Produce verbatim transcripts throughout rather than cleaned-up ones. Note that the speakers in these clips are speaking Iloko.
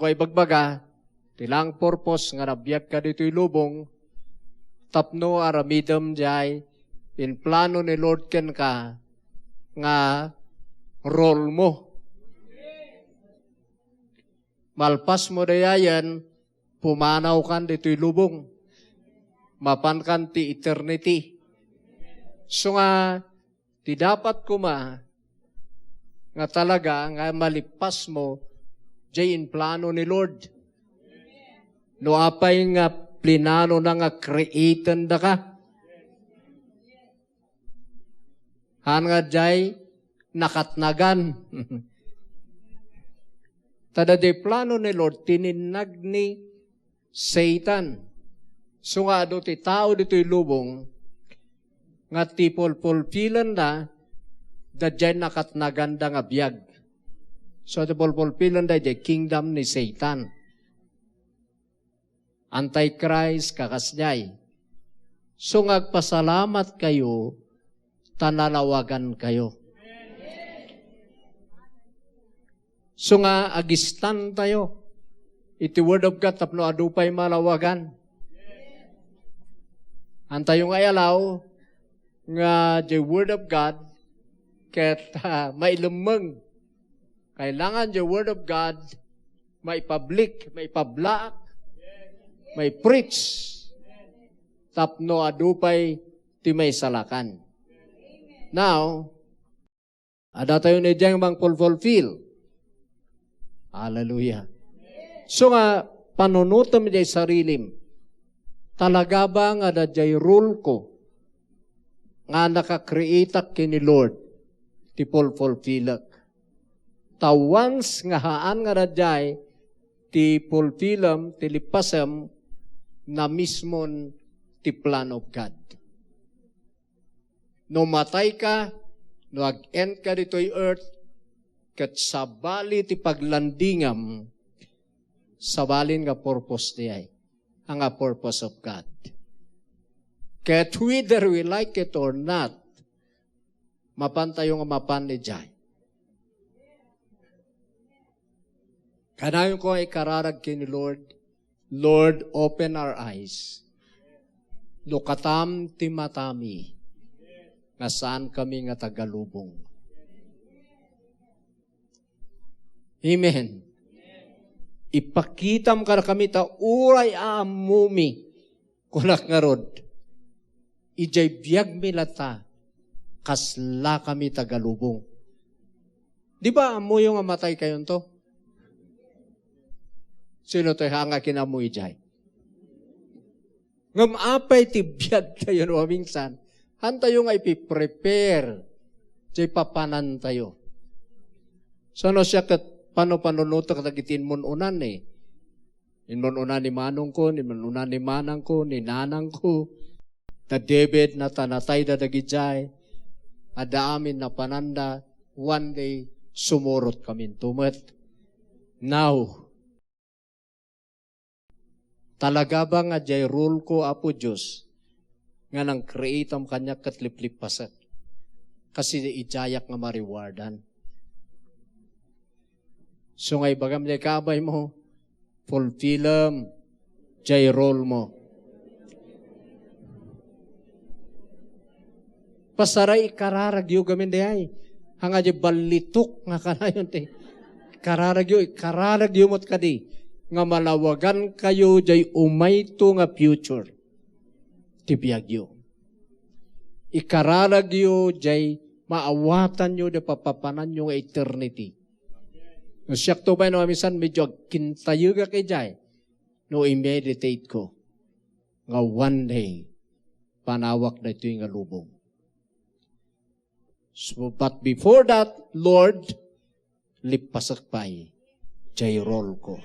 Ibagbaga, ti laeng purpose nga nabiagka ditoy lubong, tapno aramidem jay implano ni Lord kenka nga role mo. Malpas mo dayayen, pumanawkan ditoy lubong. Mapankan ti eternity. So nga, ti dapat koma nga talaga nga malippas mo, jay implano ni Lord. No apay nga plinano na nga createn daka. Han nga jay nakatnagan. Ta daydi plano ni Lord, tininnag ni Satan. So nga adu ti tao ditoy lubong, nga ti pulpulpilenda, da jay nakatnaganda nga biag. So ti pulpulpilenda, jay kingdom ni Satan. Antichrist, kakasdiay. So nga agpasalamat kayo, ta nalawagan kayo. So nga agistan tayo iti Word of God tapno adu pay malawagan. Antayo nga iyalaw nga the Word of God ket, ah, mailemmeng. Kailangan the Word of God maipublic, maipablaak, maipreach tapno adu pay ti maisalakan. Now, adda tayo ni diay mangfulfulfill. Hallelujah. So nga, panunotem diay sarilim. Talaga ba nga adda diay role ko nga nakakreatak ken ni Lord ti pulpulpilek? Ta once nga haan nga adda diay ti pulpilem, ti lippasem, na mismon ti plan of God. No matayka, no ag-end ka ditoy earth, ket sabali ti paglandingam, sabalin nga purpose diay, nga purpose of God. Ket whether we like it or not, mapantayo nga mapan idiay. Kanayon ko nga ikararag ken ni Lord, "Lord, open our eyes. Lukatam ti matami nga saan kami nga tagalubong." Amen. Ipakitam kadakami ta uray aammomi, kunak ngarud, idiay biagmi latta, kaslakami tagalubong. Di ba ammoyo nga matay kayonto? Sino toy hanga kinammo idiay? Ngem apay ti biag tayo no maminsan? Hantayo nga ipiprepare jay papanan tayo. Sano siya ket pano panunotek dagiti inmun-unan eh? Inmun-una ni manongko, inmun-una ni manangko, ni nanangko. Da David, nata-, natayda dagidiay. Adda amin napananda. One day, sumurot kaminto met. Now, talaga ba nga diay role ko, Apo Dios, nga nang-creatam kaniak ket liplippasak? Kasi idiayak nga ma-rewardan. So nga ibagam diay kaabay mo, fulfillem diay role mo. Pasaray ikararagyo gamin diay. Anga diay ballitok nga kanayon ti. Ikararagyo, ikararagyo met kadi nga malawagan kayo diay umayto nga future ti biagyo. Ikararagyo diay maawatanyo diay papapananyo nga eternity. No siak to pay no maminsan medyo agkintayegak idiay no i-meditate ko nga one day panawak daytoy nga lubong. So, but before that, Lord, lippasek pay diay role ko.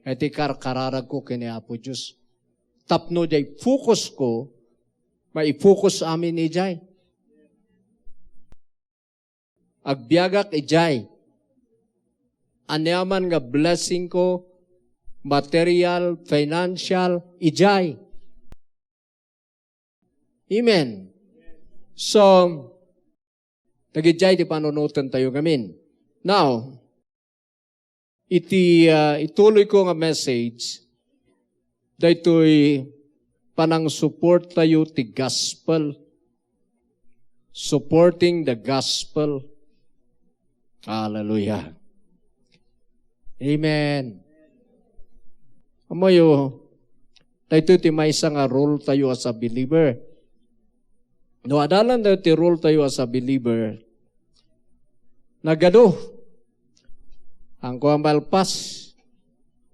Iti karkararag ko ken ni Apo Dios. Tapno diay focus ko, mai-focus amin idiay. Agbiagak idiay. Aniaman nga blessing ko, material, financial, idiay. Amen. So, dagidiay ti panunoten tayo ngamin. Now, Iti, ah, ituloyko nga message, daytoy panangsupport tayo ti gospel. Supporting the gospel. Hallelujah. Amen. Ammoyo, daytoy ti maysa nga role tayo as a believer. No, adda laeng daytoy ti role tayo as a believer, nagadu. Angko a malpas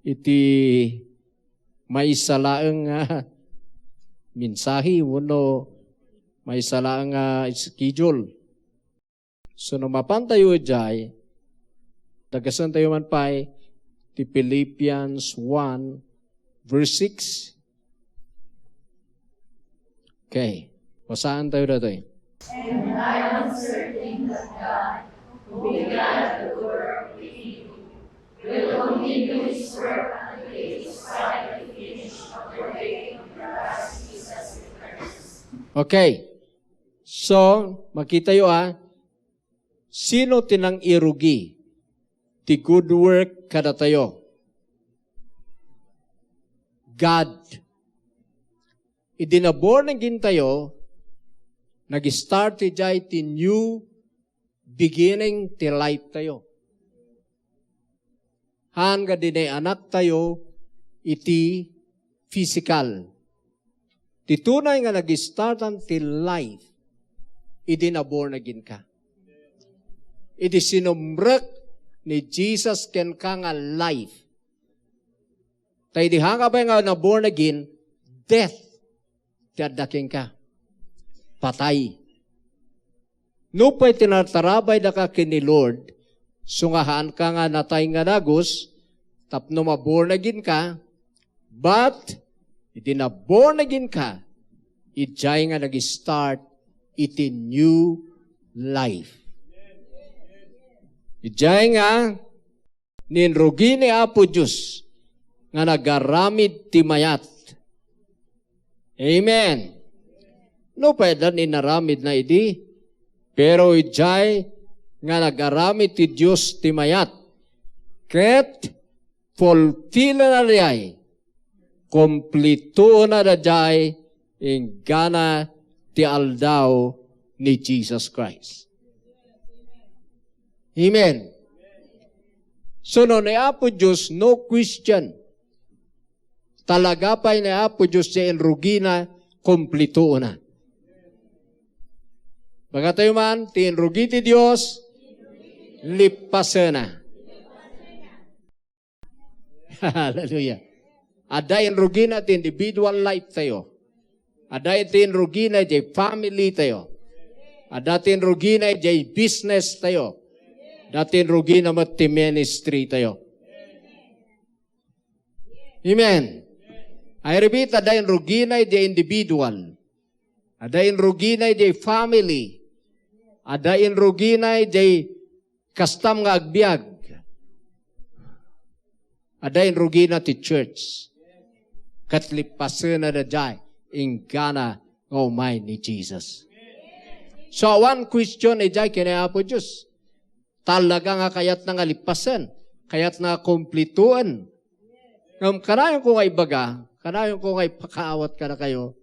iti maysa laeng nga mensahe wenno maysa laeng nga schedule. So, no mapantayo idiay, dagasen tayo man pay ti Philippians one, verse six. Okay. Basaan tayo datoy. And I am certain that God, who began a good work within you, will continue his work until it is finally finished according to Christ Jesus. Okay. So, makitayo, ah, sino ti nang-irugi ti good work kadatayo? God. Idi na-born again tayo, nag-start idiay ti new beginning ti life tayo. Haan nga dinayanak tayo iti physical. Ti tunay nga nag-startan ti life, idi na-born again ka. Idi sinumrek ni Jesus kenka nga life. Ta idi haan ka pay nga na-born again, death ti adda kenka. Patay. Nupay tinartarabaydaka ken ni Lord, so nga haanka nga natay nga dagus, tapno ma-born again ka, but idi na-born again ka, idiay nga nag-start iti new life. Idiay nga ninrugi ni Apo Dios nga nagaramid ti mayat. Amen. Nupay addan inaramidna idi, pero idiay nga nagaramid ti Dios ti mayat, ket fulfillna diay, kumplitona diay inggana ti aldaw ni Jesus Christ. Amen. So, no, ni Apo Dios, no question. Talaga pay ni Apo Dios ti inrugina, kumplitoona. Baga tayo man, ti inrugi ti Dios, lippasena. Hallelujah. Adda inrugina ti individual life tayo. Adda ti inrugina ti family tayo. Adda ti inrugina ti business tayo. Adda ti inrugina met ti ministry tayo. Amen. I repeat, adda inrugina ti individual. Adda inrugina ti family. Adda inrugina ti kastam nga agbiag. Adda inrugina ti church. Ket lippasena daydiay inggana nga umay ni Jesus. So, awan question idiay ken ni Apo Dios. Talaga nga kayatna nga lippasen, kayatna nga kumplitoen. Ngem kanayonko nga ibaga, kanayonko nga ipakaawat kadakayo,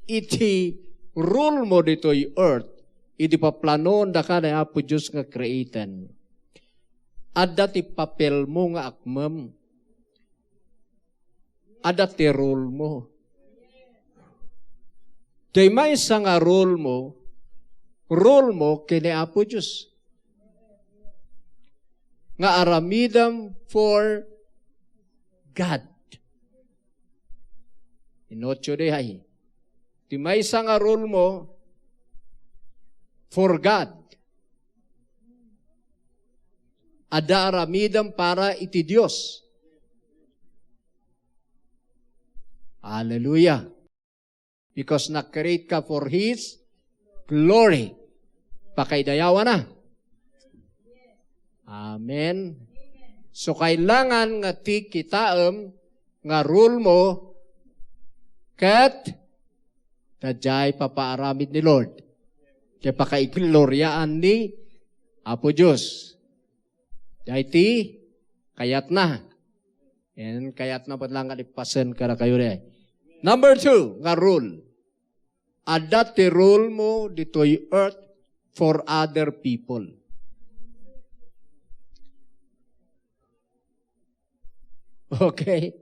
iti rule mo ditoy earth, idi paplanoendaka ni Apo Dios nga createn, adda ti papel mo nga akmem. Adda ti role mo. Diay maysa nga role mo, role mo ken ni Apo Dios. Nga aramidem for God. Inutyo diay. Ti maysa nga role mo, for God. Adda aramidem para iti Dios. Hallelujah. Because na-create ka for His glory. Pakaidayawana. Amen. So, kailangan nga ti kitaem nga role mo ket daydiay papaaramid ni Lord. Ket pakaigloriaan ni Apo Dios. Daytoy kayatna. And kayatna met lang nga lippasen kadakayo di. Number two nga rule. Adda ti rule mo ditoy earth for other people. Okay?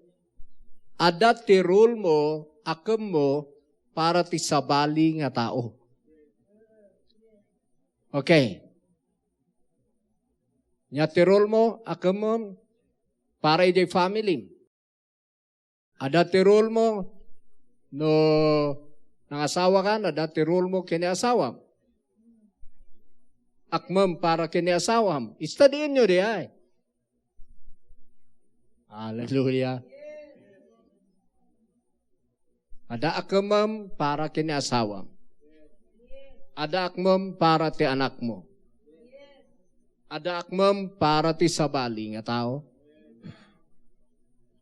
Adda ti rule mo, akemmo, para ti sabali nga tao. Okay. Nia ti rule mo, akemmo, para idiay family. Adda ti rule mo, no nangasawakan, adda ti rule mo ken ni asawam. Akmem para ken ni asawam. Studienyo diay. Hallelujah. Adda akemem para ken ni asawam. Adda akmem para ti anakmo. Adda akmem para ti sabali nga tao.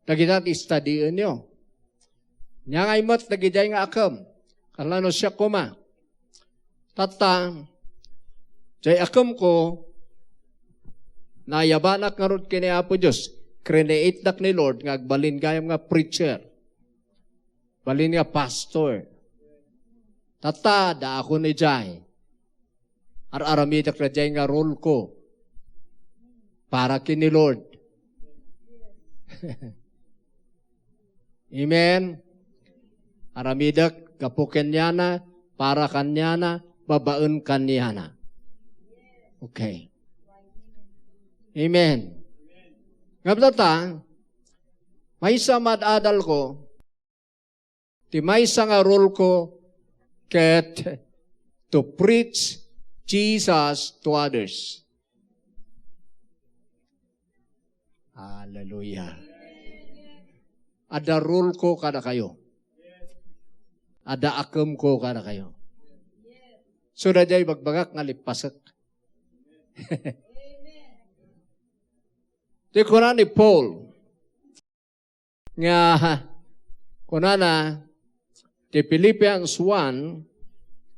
Dagita ti studienyo. Nia ngay met dagidiay nga akem. Kasla no siak koma. Tatta, jay akemko, naayabanak ngarud ken ni Apo Dios. Createdak ni Lord nga agbalin gayam nga preacher. Balin nga pastor. Tatta, adda akon idiay. Ar-aramidek daydiay nga role ko para ken ni Lord. Amen. Aramidek gapu kaniana, para kaniana, babaen kaniana. Okay. Amen. Ngem tatta, maysa nga ad-adalko, ti maysa nga role ko ket to preach Jesus to others. Hallelujah. Adda role ko kadakayo. Adda akemko kadakayo. So, daydiay ibagbagak nga lippasek. Ti kuna ni Paul, nga kunana, ti Philippians one,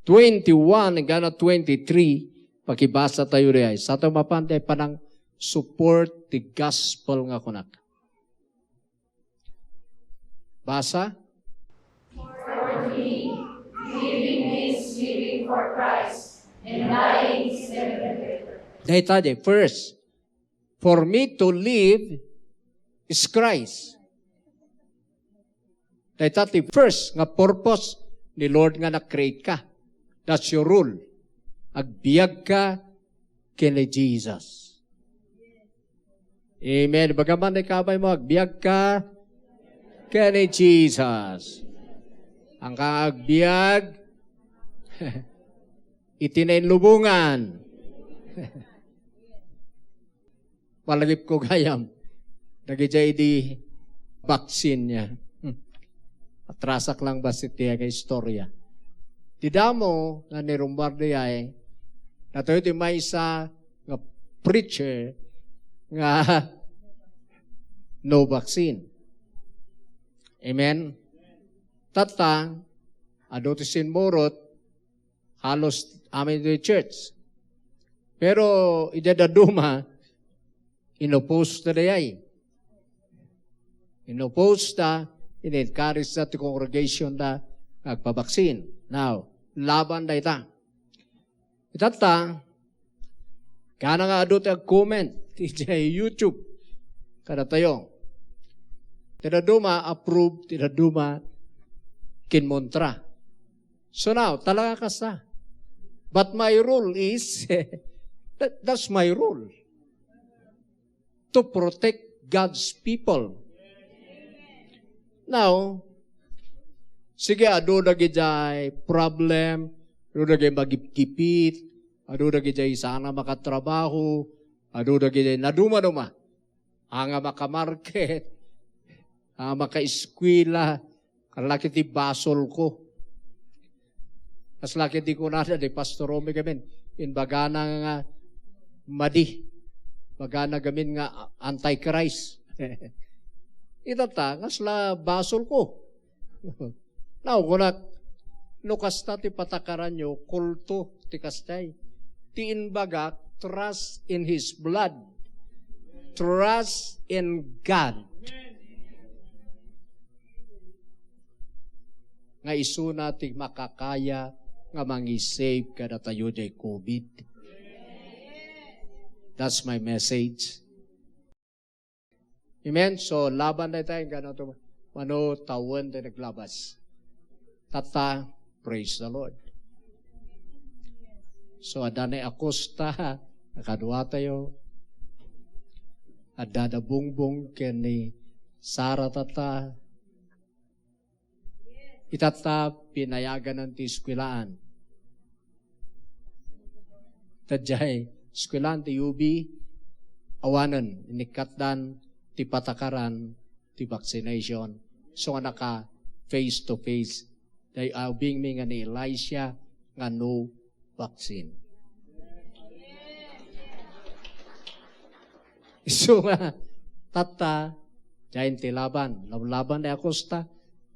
twenty-one, inggana twenty-three, pakibasa tayo diay. Sa tayo mapan diay panang support ti gospel nga kunak. Basa? For me, living is living for Christ, and dying is gain. Dayta diay, first, for me to live is Christ. Dayta ti first nga purpose ni Lord nga na-create ka. That's your role. Agbiag ka ken ni Jesus. Amen. Ibaga man ni kabay mo, agbiag ka ken ni Jesus. Ang kaagbiag, iti nainlubongan. Palagipko gayam, dagidiay idi vaccine nia. Hmm. Atrasak lang bassit ti nga istorya. Ti damo nga ni Romualdo diay, natayo ti maysa nga preacher nga no vaccine. Amen? Tatta, adu ti simmurot, halos amin ti church. Pero idiay dadduma, inoppose da diay. Inoppose da, in-encourage da ti congregation da nga agpabaksin. Now, laban dayta. Itatta, kana nga adu ti agcomment idiay YouTube kadatayo. Ti dadduma, approve, ti dadduma, kinmontra. So now, talaga kasta. But my role is, that, that's my role. To protect God's people. Now, sige, adu dagidiay problem, adu dagidiay magipgipit, adu dagidiay saan a makatrabaho, adu dagidiay nadumaduma. Anga makamarket, anga makaeskuela, Kasla ket ti basolko. Kasla ket ti kunada ni Pastor Romy gamin, imbagana nga madi. Imbagana gamin nga antichrist. Itatta, kasla basolko. Now, kunak, no kasta ti patakaranyo, kulto ti kastay. Ti imbagak, trust in His blood. Trust in God. Nga isuna ti makakaya nga mangisave kadatayo diay covid. That's my message. Amen. So, laban dayta, inggana to, mano, tawen ti naglabas. Tatta, praise the Lord. So, adda ni Acosta, a kaduatayo. Adda da Bongbong ken ni Sara tatta. Itatta, pinayaganan ti eskuelaan. Tadjay, eskuelaan ti U B, awanen, inikkatdan ti patakaran ti vaccination. So, nga naka face to face. Day, ah, ubingmi nga ni Elisha nga no vaccine. Isu nga, tatta, diay ti laban. Laban ni Acosta,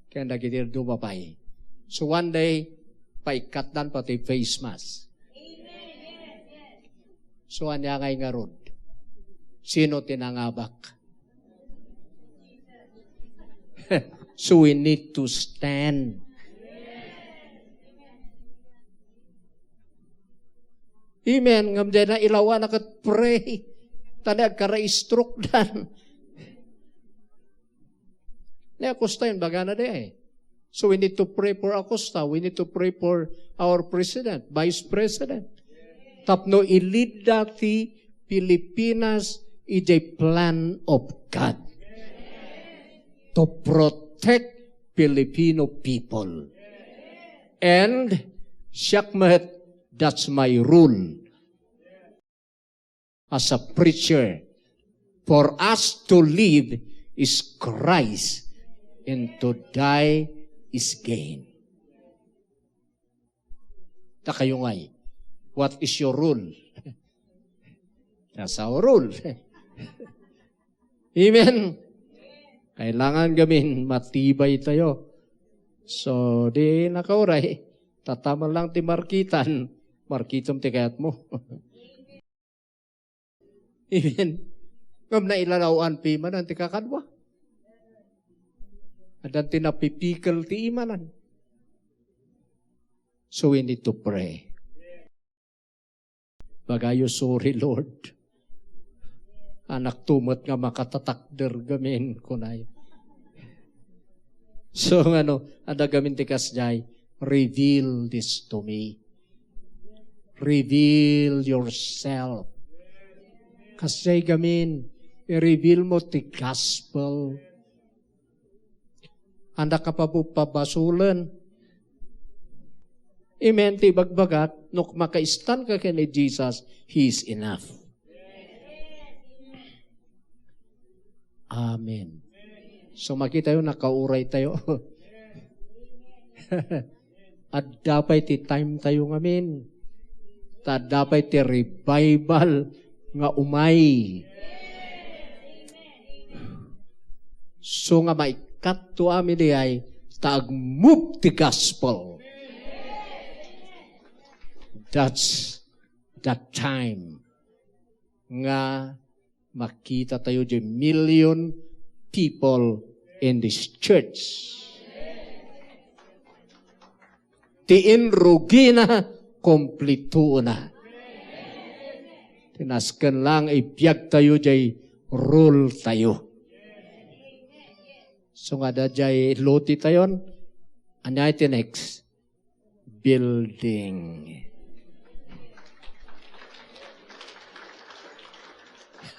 ken dagiti adu a babai. So one day, paikkatdan pati face mask. So ania ngay ngarud? Sino ti nangabak? So we need to stand. Amen. Ngem diay na ilawana ket pray. Ta ni agkara-stroke dan. Ni Acosta, imbagana diay. So we need to pray for Acosta. We need to pray for our president, vice president. Tapno ilidda ti Pilipinas iti plan of God to protect Filipino people. And siak met, that's my rule as a preacher. For us to live is Christ, and to die is gain. Ta kayo ngay, what is your rule? That's our rule. Amen. Kailangan gamin matibay tayo. So, di nakauray, tataman lang ti markitan, markitam ti kayatmo. Amen. Ngem nailalaw-an pimanan ti kakadua. Addan ti napipikel ti imanan. So we need to pray. Bagayo, "Sorry, Lord. Anakto met nga makatatakder gamin," kunay. So, ngano, adda gamin ti kasdiay, "Reveal this to me. Reveal yourself." Kasdiay gamin, i-reveal mo ti gospel. Anda ka pa po pabasolen? Amen. Ti ibagbagat, no makaistan ka ken ni Jesus, He is enough. Amen. So, makitayo, nakauray tayo. Adda pay ti time tayo ngamin. Ta adda pay ti revival nga umay. So nga maikkat to amin diay ta agmove ti gospel. That's the time nga makita tayo di million people in this church. Ti inrugina, kumplitona. Tinasken lang ibiag tayo jay rule tayo. So nga da jay lote tayon, ania ti next? Building.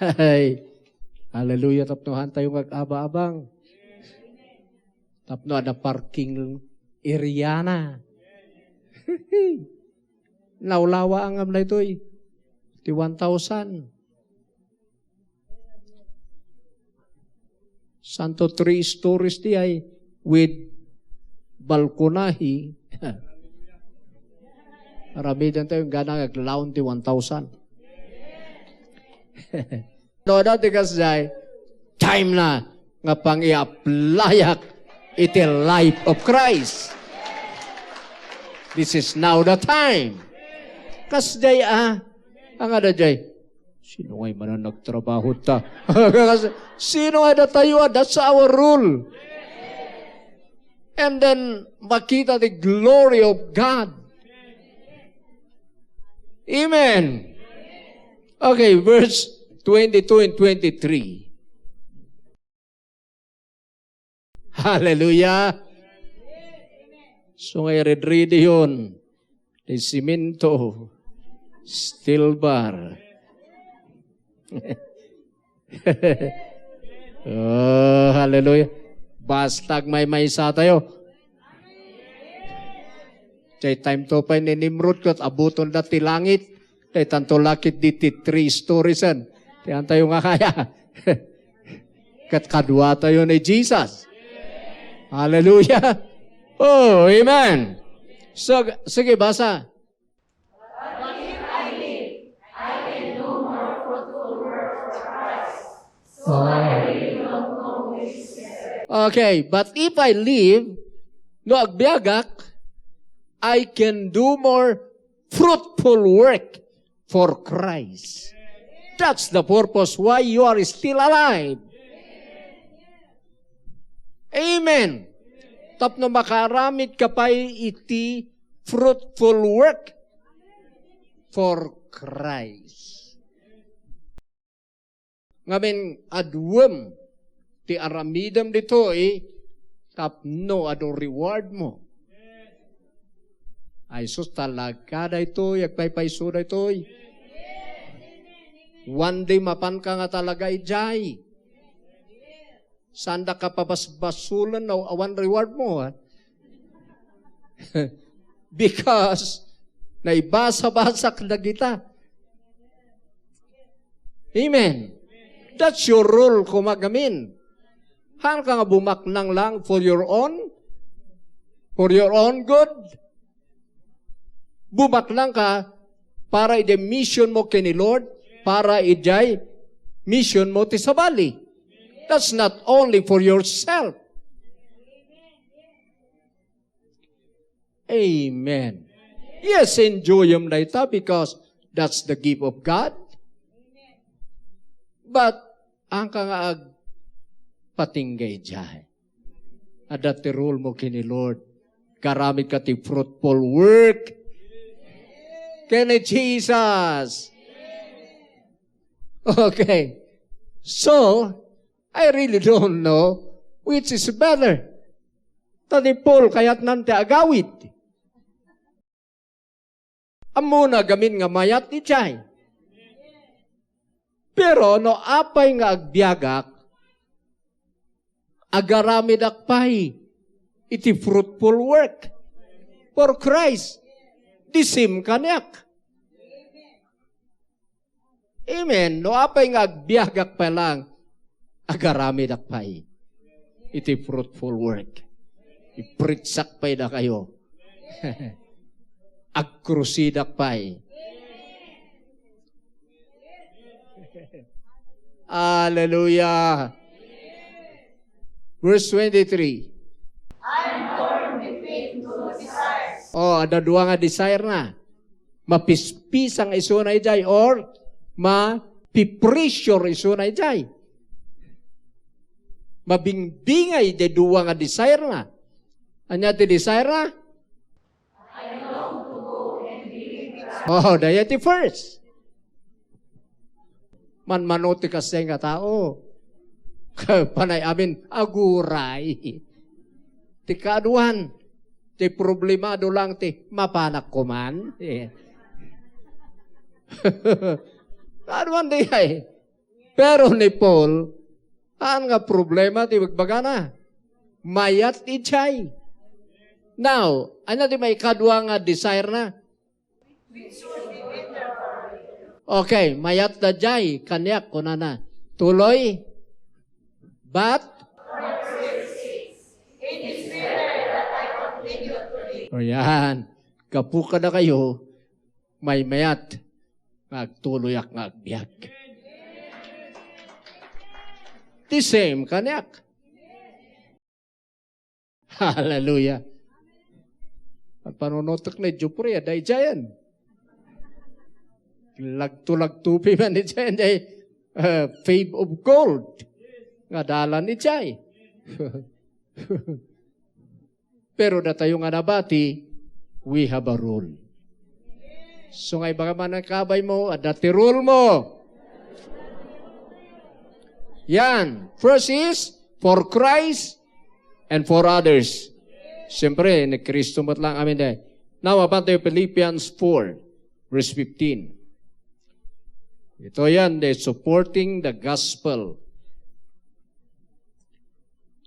Hay. Hallelujah, tapno han tayo nga ag-aba-abang. Tapno adda parking area na. Lawlawa ang amna itoy. Ti one thousand. Santo three stories ti ay with balconahe. Aramiden tayo, gana aglaon ti one thousand. No, dati kasjay, time na nga pang-i-applyak iti life of Christ. This is now the time. Kasjay, ah, ang ada jay, Sino ngay man ang nagtrabaho ta? Sino nga datayo? Ah, that's our rule. And then, makita the glory of God. Amen. Okay, verse twenty-two and twenty-three. Hallelujah. So nga iredrede yun. Di simento, steel bar. Oh, hallelujah. Basta agmaymaysa tayo. Jay time to pay ni Nimrod ket abuton da ti langit. Jay tanto lakit di ti three stories en. Ti antayo nga kaya. Ket kadua tayo ni Jesus. Hallelujah. Oh, amen. So, sige, basa. Okay, but if I live, no agbiagak, I can do more fruitful work for Christ. That's the purpose why you are still alive. Amen. Tapno makaaramid ka pay iti fruitful work for Christ. Ngamin, aduem ti aramidem ditoy tapno adu reward mo. Ay sus, talaga daytoy, agpaypayso daytoy. One day, mapanka nga talaga idiay. Saanda ka pabasbasolen no awan reward mo, ha? Because naibasa-basak dagita. Amen. That's your role, kumagamin. Haan ka nga bumaknang lang for your own, for your own good. Bumaknang ka para iti mission mo ken ni Lord, para iti mission mo ti sabali. That's not only for yourself. Amen. Yes, enjoyem dayta because that's the gift of God. But, haan ka nga agpatinggay diay. Adda ti role mo ken ni Lord. Garamid ka ti fruitful work ken ni Jesus. Okay. So, I really don't know which is better. Ta ni Paul, kayatnan ti agawid. Ammona gamin nga mayat idiay. Pero no apay nga agbiagak, agaramidak pay iti fruitful work for Christ. The same kaniak. Amen. No apay nga agbiagak pay lang, agaramidak pay iti fruitful work. Ipreachak pay dakayo. Agkrusidak pay. Hallelujah. Verse twenty-three. I'm torn between two desires. Oh, adda dua nga desire na. Mapispisa nga isuna idiay or mapipressure isuna idiay. Mabingbingay ti dua nga desire na. Ania ti desire na? Oh, dayta ti first. Manmano ti kasdiay nga tao. Panay amin, aguray. Ti kaaduan, ti problemado lang ti mapanak koman. Eh. Kaaduan diay. Pero ni Paul, haan nga problema ti ibagbagana. Mayat idiay. Now, ania ti maikadua nga desire na? Okay, mayat da jay, kaniak, kunana. Tuloy, but? O yan, gapu kadakayo, maymayat, nga agtuloyak nga agbiag. The same, kaniak. Hallelujah. Agpanunutek ni Jupri, adda idiayen. Lagto-lagtopi man idiay, idiay, eh, pave of gold. Nga dalan idiay. Pero datayo nga nabati, we have a rule. So nga ibaga man ang kabay mo, adda ti rule mo. Yan. First is for Christ and for others. Siyempre, ni Kristo met lang. Amen, eh. Now, about the Philippians four, verse fifteen. Ito yan, the supporting the gospel.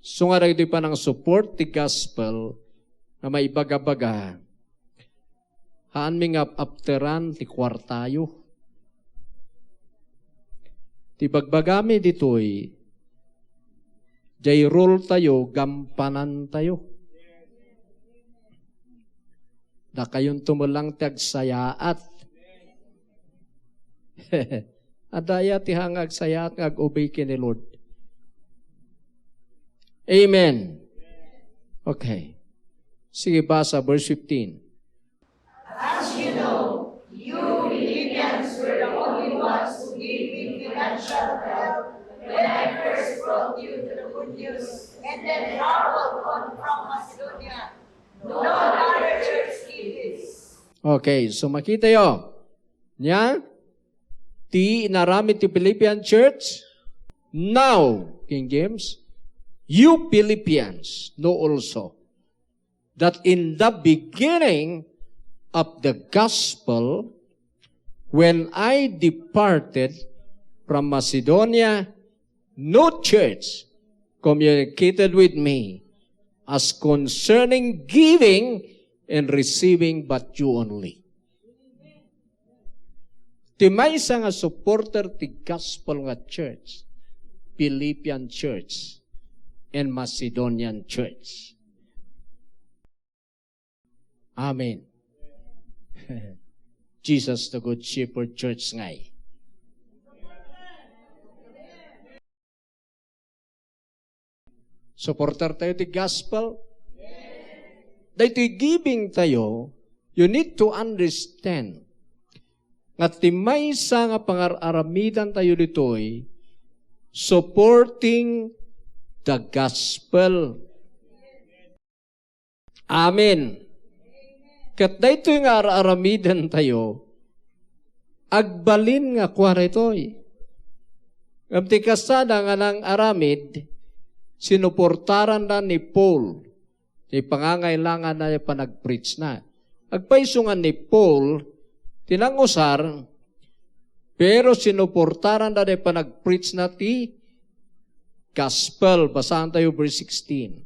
So nga dagiti panang-support ti gospel nga maibagabaga, haanmi nga ap-apteran ti kuartayo. Ti bagbagami ditoy, jay role tayo, gampanantayo. Dakayonto met lang ti agsayaat. Adda aya ti hanga agsayaat nga ag-obey ken ni Lord? Amen. Okay. Sige, basa, verse fifteen. As you know, you Philippians were the only ones who gave me financial help when I first brought you the good news and then traveled on from Macedonia. No other church did this. Okay, so makita yo. Nia, ti inaramid ti Philippian church, now, King James, you Philippians know also that in the beginning of the gospel, when I departed from Macedonia, no church communicated with me as concerning giving and receiving, but you only. Ti maysa nga supporter ti gospel nga church, Philippian church and Macedonian church. Amen. Jesus the Good Shepherd Church ngay. Supporter tayo ti gospel. Daytoy giving tayo, you need to understand nga ti maysa nga pangar-aramidan tayo ditoy, supporting the gospel. Amen. Ket daytoy nga ar-aramiden tayo, agbalin nga kua daytoy. Ngem ti kasada nga nang-aramid, sinuportaranda ni Paul ti pangangailangan na panag-preach na. Agpayso nga ni Paul, ti nangusar, pero sinuportaranda ti panag-preach na ti gospel. Basaan tayo verse sixteen.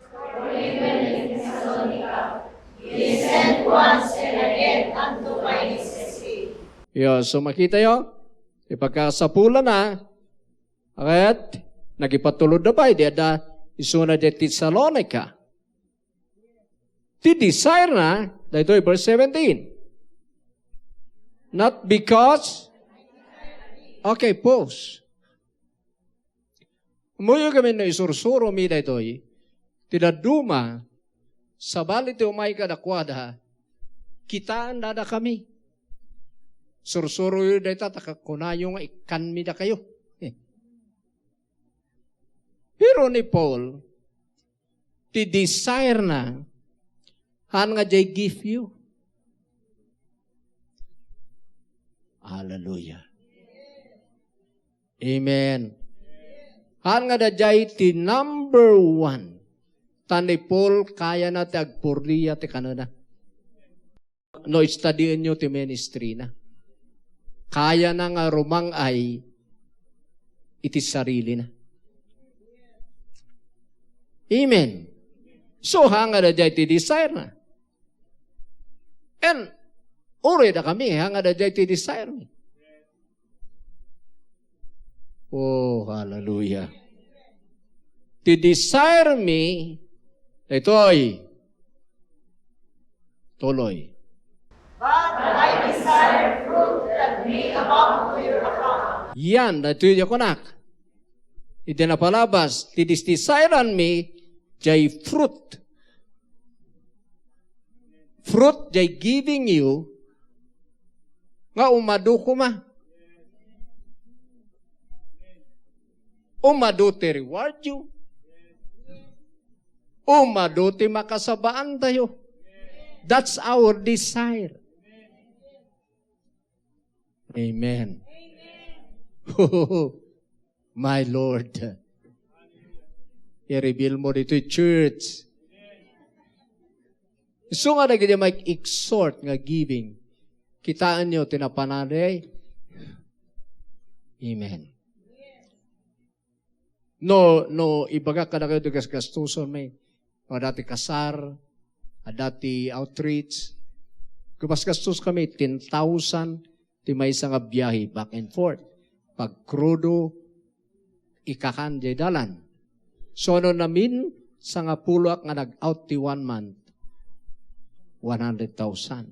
For even in Thessalonica, he sent once and again unto my necessity. Yo, so makita yo, ipagkasapulana, ket nagipatulod da pay, di adda isuna di Thessalonica. Ti desire na, daytoy verse seventeen. Not because, okay, pause. Umuyog amin no isursuro mi daytoy, ti dadduma, sabali ti umay kadakuada, kitaan dada kami. Sursuroyo dayta, ta kunayo nga ikkanmi dakayo. Pero ni Paul, ti desire na, haan nga jay gift yo. Hallelujah. Amen. Haan nga dayjay ti number one. Ta ni Paul, kayana ti agpurlia ti kanana. No, studienyo ti ministry na. Kayana nga rumang-ay iti sarili na. Amen. So, haan nga dayjay ti desire na. And, uray da kami, haan nga dayjay ti desire mi. Oh, hallelujah. Ti desire mi, daytoy. Tuloy. But I desire fruit that may abound to your account. Yan, daytoy ti kunak. Idi napalabas, ti dis-, desire mi, jay fruit. Fruit, jay giving you, nga umadu koma. Umadu ti reward yo. Umadu ti makasabaantayo. That's our desire. Amen. My Lord. I-reveal mo ditoy church. Isu nga dagiti mag-exhort nga giving, kitaenyo ti napananay. Amen. No, no, ibagak kadakayo ti gasgastosanmi, no, adda ti kasar, adda ti outreach, gumasgastos kami ten thousand ti maysa nga biahe back and forth. Pagkrudo, ikakan jay dalan. So, no namin, sangapuloak nga nag-out ti one month, one hundred thousand.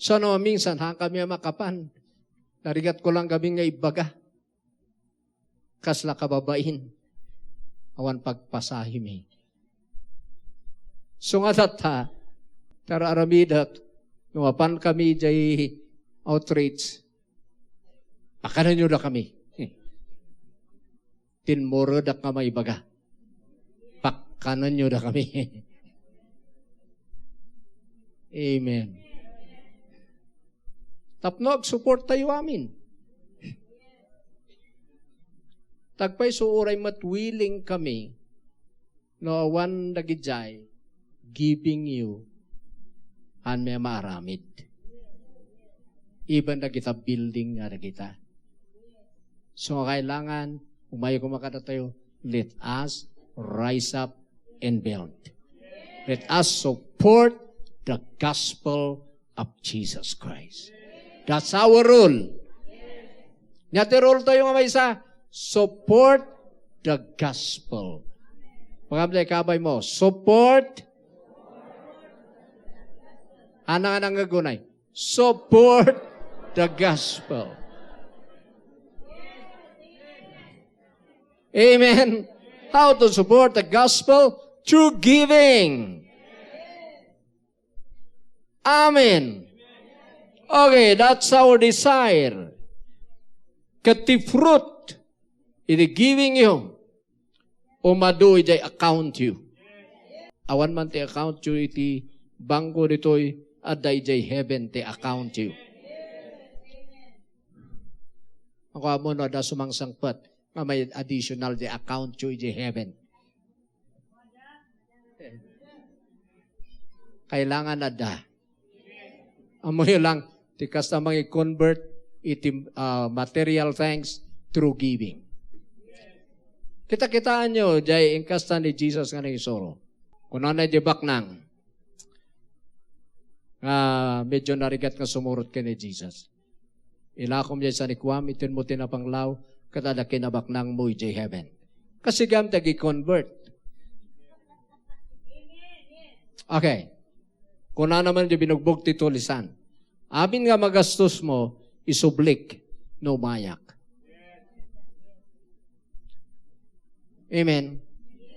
So, no, minsan, haan kami a makapan. Narigat ko lang kami nga ibaga. Kasla kababain. Awan pagpasahimi. So nga tatta, tara aramidek, no mapan kami jay outreach, pakanenyo da kami. Tinmuredak nga maibaga. Pakanenyo da kami. Amen. Tapno agsuportayo amin. Tagpay so uray met willing kami, no awan dagidiay, giving you, haan mi a maaramid. Even dagita building nga dagita. So, kailangan, umayo koma kadatayo, let us rise up and build. Let us support the gospel of Jesus Christ. That's our role. Nia ti role tayo nga maysa, support the gospel. Pagkamali, kabay mo, support. Anang-anang nga gunay. Support the gospel. Amen. How to support the gospel? Through giving. Amen. Okay, that's our desire. Ket ti fruit, iti giving yo, umadu idiay account yo. Awan man ti account yo iti bangko ditoy, adda idiay heaven ti account yo. Ako amo no adda sumangsangpet nga may additional ti account yo idiay heaven. Kailangan adda. Ammoyo lang, ti kasta mangi-convert iti, ah, material things through giving. Kita-kitaenyo, jay inkasta ni Jesus nga nangisuro. Kunana jay baknang, nga medyo narigat nga sumurot ken ni Jesus. Ilakom jay sanikuam, itenmo ti napanglaw, ket adda kinabaknangmo idiay heaven. Kasigam ti agi-convert. Okay. Kunana man jay binugbog ti tulisan, amin nga magastos mo, isublik no umayak. Amen.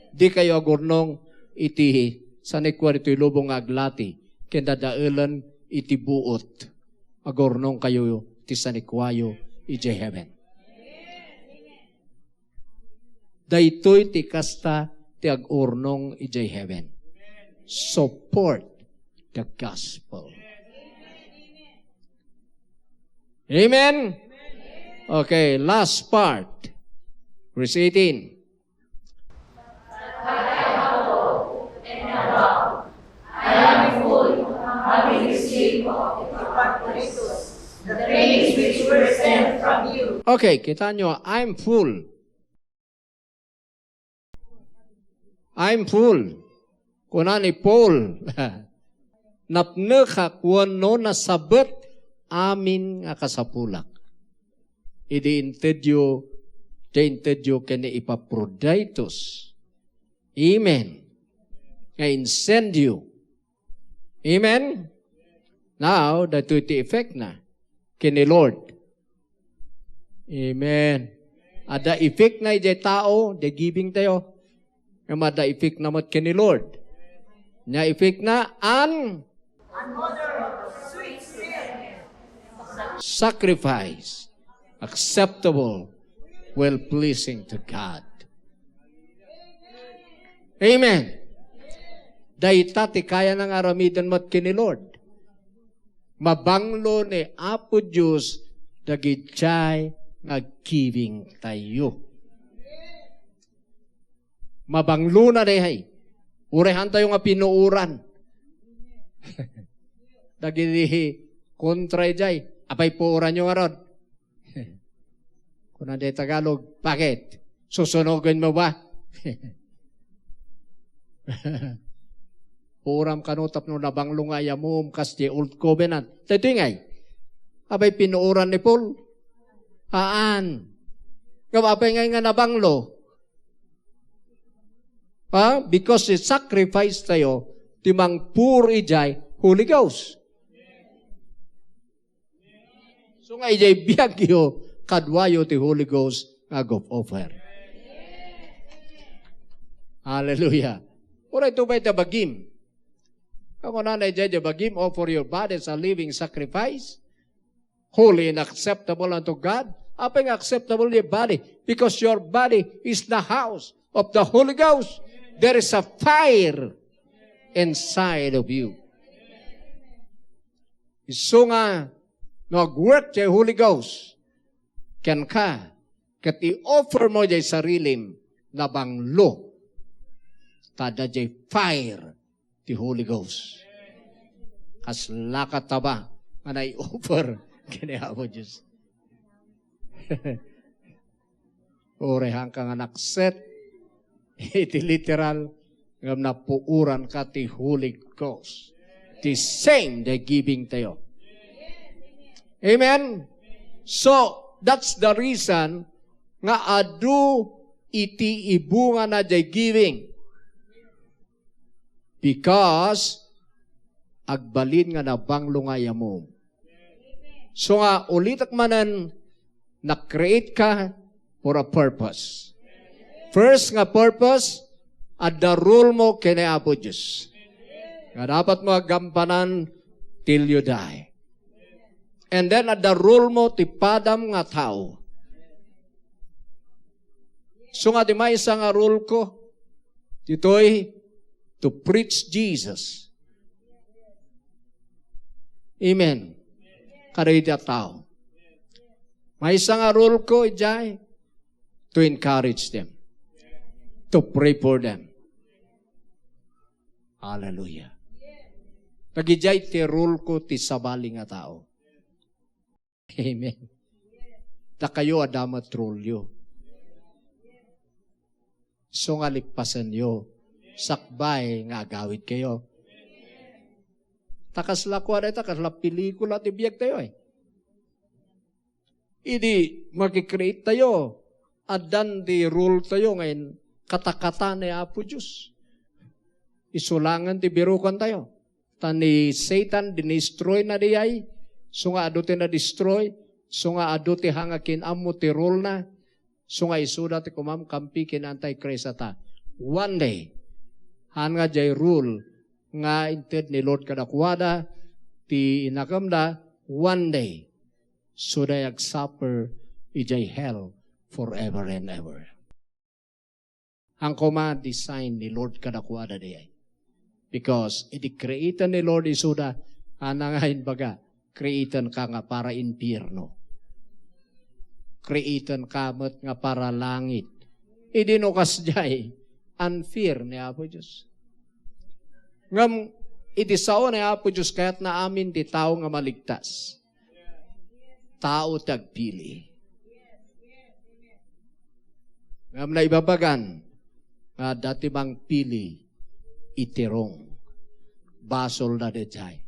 Dikayo agurnong iti sanikua ditoy lubong nga aglati, ken dadaelen iti buot. Agurnongkayo ti sanikuayo idiay heaven. Daytoy ti kasta ti agurnong idiay heaven. Support the gospel. Amen? Okay, last part. Verse eighteen. I am full, having received of Epaphroditus the things which were sent from you. Okay, kita nyo, I'm full. I'm full. Kuna ni Paul, napnekak wenno nasabet amin nga kasapulak. Idi intedyo, ti intedyo ken ni Epaphroditus. Amen. Nga insendyo. Amen? Now, daytoy ti effect na ken ni Lord. Amen. Adda effect na idiay tao, the giving tayo. Ngem adda effect na met ken ni Lord. Nia effect na, an Sacrifice acceptable, well pleasing to God. Amen. Dayta ti kayana nga aramiden met ken ni Lord. Mabanglo ni Apo Dios dagiti giving tayo. Mabanglona dayhay. Uray haantayo nga pinuoran. Dagiti kontra idiay, apay puoranyo ngarud? Kuna diay Tagalog, "Bakit? Susunugen mo ba?" Puoram kano tapno nabanglo nga ayamom kas diay Old Covenant. Daytoy ngay, apay pinuoran ni Paul? Haan. Ngem apay ngay nga nabanglo? Ha? Because ti sacrifice tayo, ti mangpuro idiay Holy Ghost. So nga idiay biagyo, kaduayo ti Holy Ghost nga agop-offer. Hallelujah. Uray to ba ita bagim? Ako na na idiay bagim, "Offer your body as a living sacrifice, holy and acceptable unto God." Apay nga acceptable your body? Because your body is the house of the Holy Ghost. There is a fire inside of you. Isu nga, no agwork ti Holy Ghost kenka, ket i-offer mo diay sarilim, nabanglo. Ta adda diay fire ti Holy Ghost. Kaslaka ta ba nga nai-offer ken ni Apo Dios? Uray haanka nga nakset iti literal, ngem napuoranka ti Holy Ghost. The same the giving tayo. Amen? So, that's the reason nga adu iti ibungana diay giving. Because agbalin nga nabanglo nga ayamom. So nga, ulitek manen, na-create ka for a purpose. First nga purpose, adda role mo ken ni Apo Dios. Nga dapat mo agampanan till you die. And then, adda role mo ti padam nga tao. So nga, ti maysa nga role ko, ditoy, to preach Jesus. Amen. Kadagiti a tao. Maysa nga role ko idiay, to encourage them, to pray for them. Hallelujah. Dagidiay ti role ko ti sabali nga tao. Amen. Dakayo, adda met role yo. So nga lippasenyo, sakbay nga agawid kayo. Ta kasla kua dayta, kasla pelikula ti biag tayo, eh. Idi maki-create tayo, addan ti role tayo nga in-, katakata ni Apo Dios. Isu laengen ti birukan tayo. Ta ni Satan, dinistroy na diay, so nga adu ti na-destroy, so nga adu ti hanga kin-ammo ti role na, so nga isuda ti kumamkampi ken Antichrist a ta. One day, haan nga diay rule nga inted ni Lord kadakuada, ti inakemda, one day, so day agsuffer idiay hell forever and ever. Haan koma design ni Lord kadakuada diay. Because idi createn ni Lord isuda, haan nga imbaga, createn ka nga para impierno. Createn ka met nga para langit. Idi no kasdiay, unfair ni Apo Dios. Ngem idi sao ni Apo Dios, kayatna amin ti tao nga maligtas. Tao ti agpili. Ngem naibabagan nga adda ti mangpili iti rong. Basolda daydiay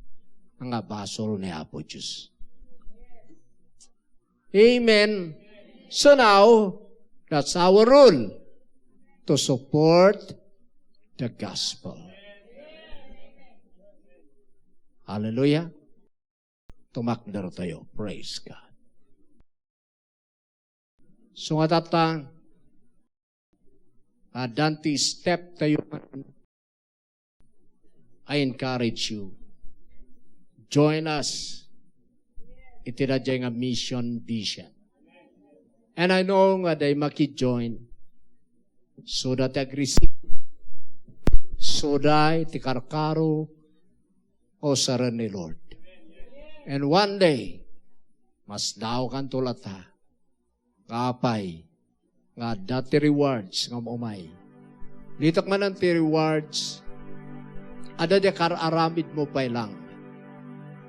nga basol ni Apo Dios. Amen. So now, that's our role, to support the gospel. Hallelujah. Tumakder tayo. Praise God. So nga tatta, addan ti step tayo. I encourage you. join us iti daydiay nga mission vision. And I know nga adda makijoin, so that agree, so that ti karkaro, o saren ni Lord. And one day, masdaokanto latta, apay, nga adda ti rewards nga umay. Ditak manen ti rewards, adda diay kar-aramidmo pay lang.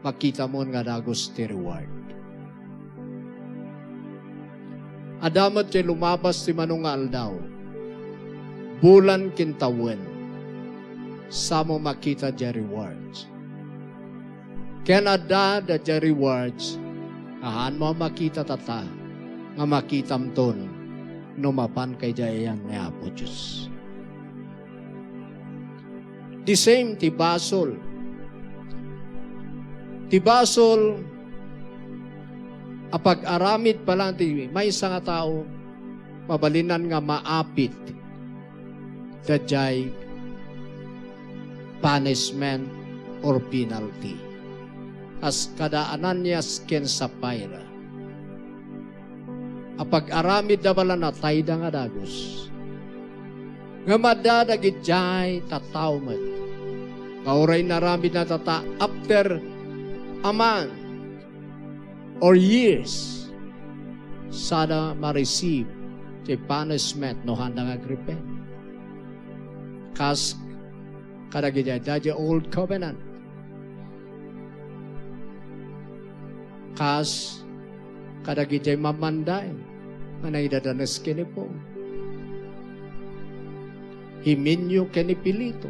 Makitamon nga dagus ti reward. Adda met ti lumabas ti mano nga aldaw, bulan ken tawen, samo makita diay rewards. Ken adda daydiay rewards nga haanmo a makita tatta, nga makitamton no mapanka idiay ayan ni Apo Dios. The same ti basol. Ti basol a pag-aramid pa lang ti maysa nga tao, mabalinan nga maapit daydiay punishment or penalty. Kas kada Ananias ken Sapphira a pag-aramidda bala natayda nga dagus. Ngem adda dagidiay tattao met nga uray inaramidna tatta after a month or years, sada ma-receive ti punishment no haanda nga agrepent. Kas kadagiti adda diay old covenant. Kas kadagiti mammanday nga nangidadanes ken ni Paul. Himeneo ken ni Fileto.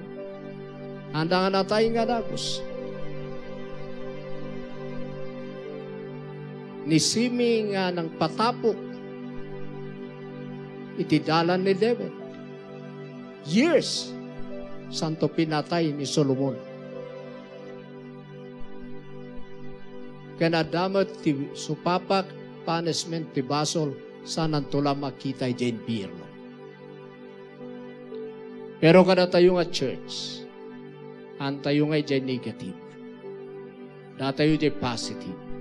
Haanda nga natay nga dagus. Ni Simei nga nangpatapok iti dalan ni David. Years, santo pinatay ni Solomon. Ken adda met ti supapak, punishment ti basol, sananto la makita idiay impierno. Pero kadatayo nga church, haantayo nga idiay negative. Datayo idiay positive.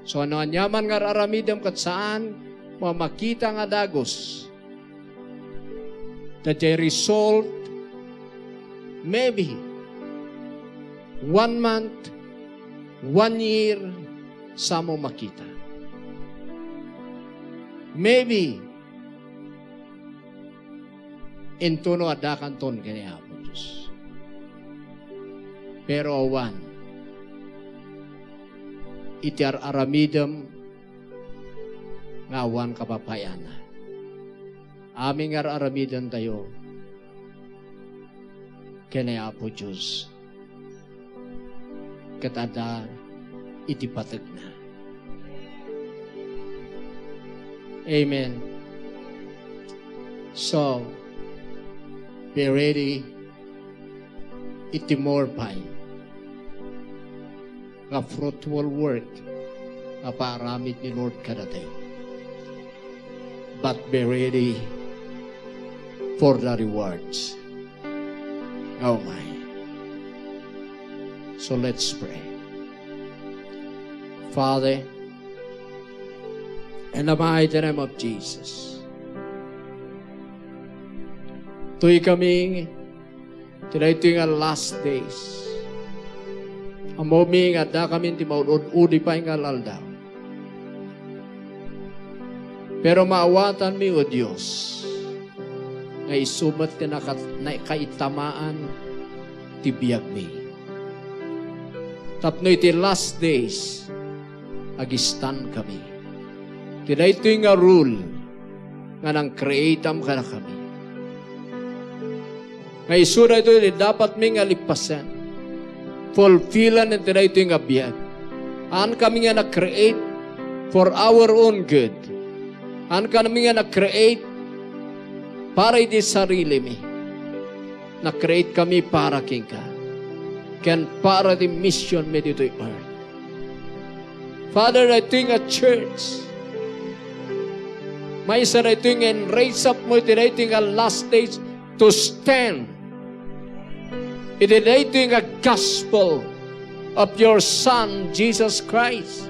So, no aniaman nga ar-aramidem ket saanmo a makita nga dagus, daydiay result, maybe one month, one year, samo makita. Maybe, intono addakanton ken ni Apo Dios. Pero awan iti ar-aramidem nga awan kapapayana. Amin nga ar-aramidentayo ken ni Apo Dios ket adda iti pategna. Amen. So, be ready iti more pay nga fruitful work nga paaramid ni Lord kadatayo. But be ready for the rewards. Oh my. So let's pray. Father, in the mighty name of Jesus, adtoy kami ti daytoy nga last days. Ammomi nga adda kami ti maud-udi pay nga aldaw. Pero maawatanmi, O Dios, nga isu met ti nakat-, naikaitamaan ti biagmi. Tapno iti last days, agistankami. Ti daytoy nga rule nga nang-creatam kadakami. Nga isu daytoy ti dapatmi nga lippasen. Fulfillen iti daytoy nga biag. Haankami nga na-create for our own good. Haankami nga na-create para iti sarilimi. Na-create kami para kenka. Ken para ti mission mi ditoy earth. Father, daytoy nga church, maysa daytoy nga in-raise up mo iti daytoy nga last days to stand iti daytoy nga gospel of your Son, Jesus Christ.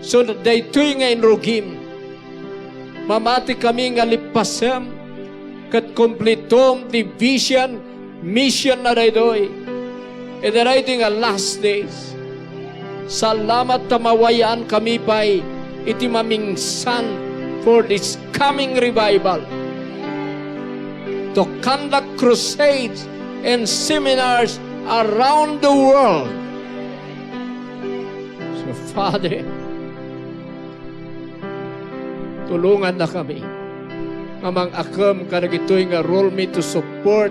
So that daytoy nga inrugim, mamati kami nga lippasem ket kumplitom ti vision, mission na daytoy. Iti daytoy nga last days, salamat ta mawayaan kami pay iti mamingsan for this coming revival to conduct crusades and seminars around the world. So, Father, tulongannakami nga mang-akem kadagitoy nga rule mi to support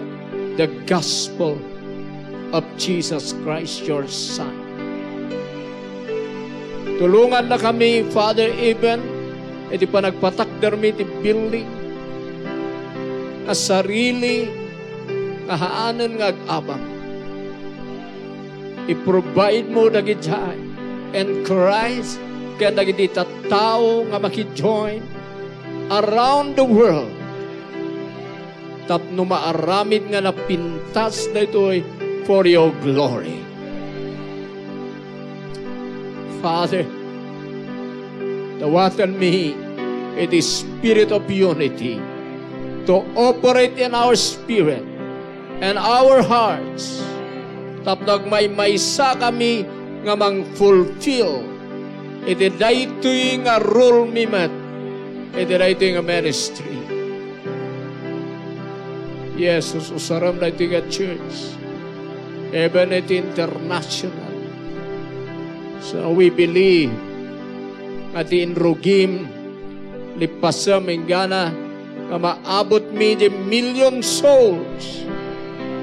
the gospel of Jesus Christ, your Son. Tulongannakami, Father, even iti panagpatakdermi ti building a sarili nga haanen nga ag-abang. I-provide mo dagidiay, encourage kadagiti tattao nga makijoin around the world tapno maaramid nga napintas daytoy for your glory. Father, dawatenmi iti spirit of unity to operate in our spirit and our hearts, tapno agmaymaysa kami nga mang-fulfill iti daytoy nga rule mi met iti daytoy nga ministry. Jesus, usarem daytoy nga church, even iti international. So we believe nga ti inrugim, lippasem inggana nga maabutmi di million souls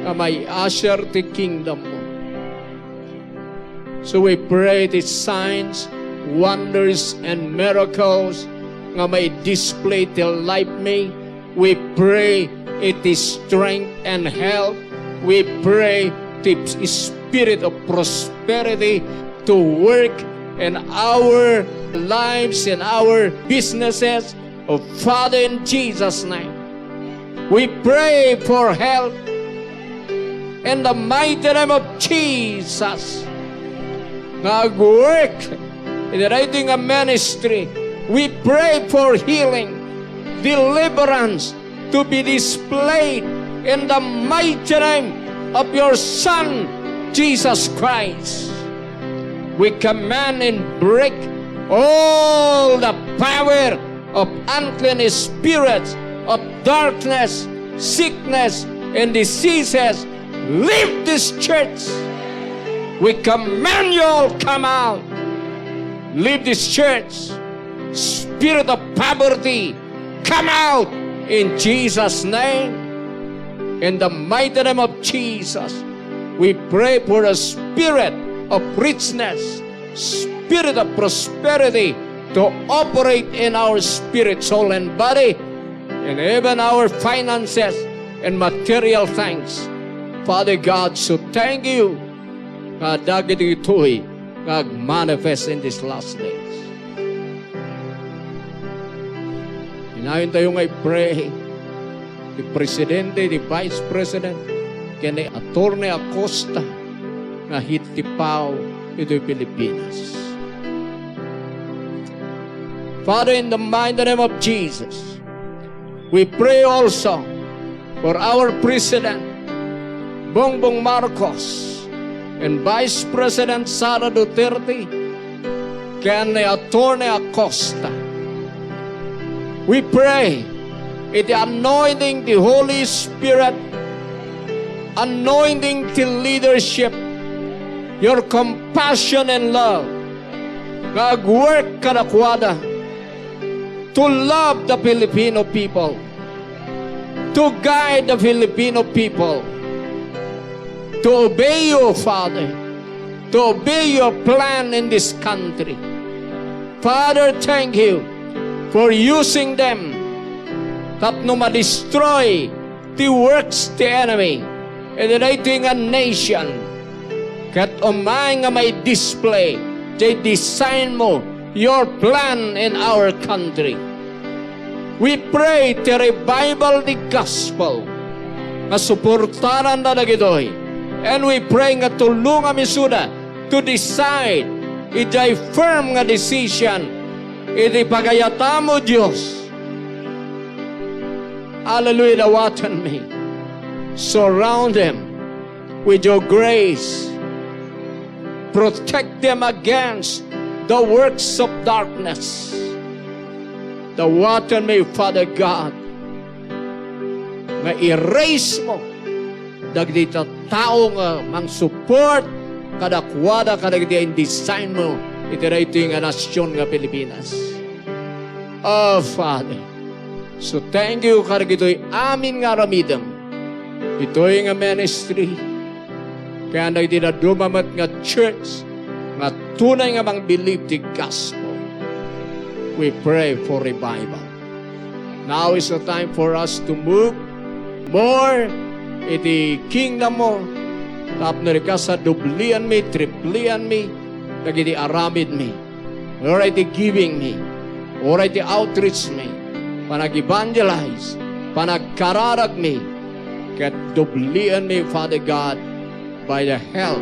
nga mai-usher ti kingdom mo. So we pray ti signs, wonders, and miracles nga mai-display ti life mi. We pray iti strength and health. We pray ti spirit of prosperity to work in our lives, in our businesses. Oh, Father, in Jesus' name, we pray for health in the mighty name of Jesus. Nga agwork iti daytoy nga ministry, we pray for healing, deliverance to be displayed in the mighty name of your Son, Jesus Christ. We command and break all the power of unclean spirits, of darkness, sickness, and diseases. Leave this church. We command you all, come out. Leave this church. Spirit of poverty, come out in Jesus' name. In the mighty name of Jesus, we pray for a spirit of richness, spirit of prosperity to operate in our spirit, soul, and body, and even our finances and material things. Father God, so thank you nga dagitoy nga agmanifest in these last days. Inayontayo nga i-pray ti presidente, ti vice president, ken ni Attorney Acosta nga hit ti pao itoy Pilipinas. Father, in the mighty name of Jesus, we pray also for our President, Bongbong Marcos, and Vice President Sara Duterte, ken ni Attorney Acosta. We pray iti anointing ti Holy Spirit, anointing ti leadership, your compassion and love, nga agwork kadakuada to love the Filipino people, to guide the Filipino people, to obey you, Father, to obey your plan in this country. Father, thank you for using them tapno ma-destroy ti works ti enemy iti daytoy nga nation, ket umay nga mai-display ti design mo, your plan in our country. We pray ti revival ti gospel nga suportaran na dagitoy And we pray nga tulongam isuda to decide idiay firm nga decision iti pagayatmo, Dios. Hallelujah, dawatenmi. Surround them with your grace. Protect them against the works of darkness. Dawatenmi, Father God, nga i-raise mo dagiti tattao nga mangsupport kadakuada kadagiti in-design mo iti daytoy nga nasion nga Pilipinas. Oh, Father, so thank you kadagitoy amin nga aramidem. Itoy nga ministry, ken dagiti dadduma met nga church nga tunay nga mangbilib ti gospel. We pray for revival. Now is the time for us to move more iti kingdom mo. Tapno ikadublianmi, triplianmi dagiti aramidmi. Uray ti giving mi, uray ti outreach mi, panag-evangelize, panagkararag mi, ket dublian mi, Father God, by the help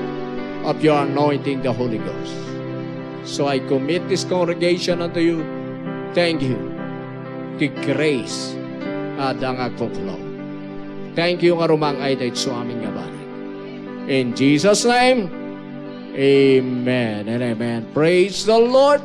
of your anointing, the Holy Ghost. So I commit this congregation unto you. Thank you. Ti grace nga adda nga agfo-flow. Thank you nga rumang-ay daytoy amin nga banag. In Jesus' name, amen and amen. Praise the Lord.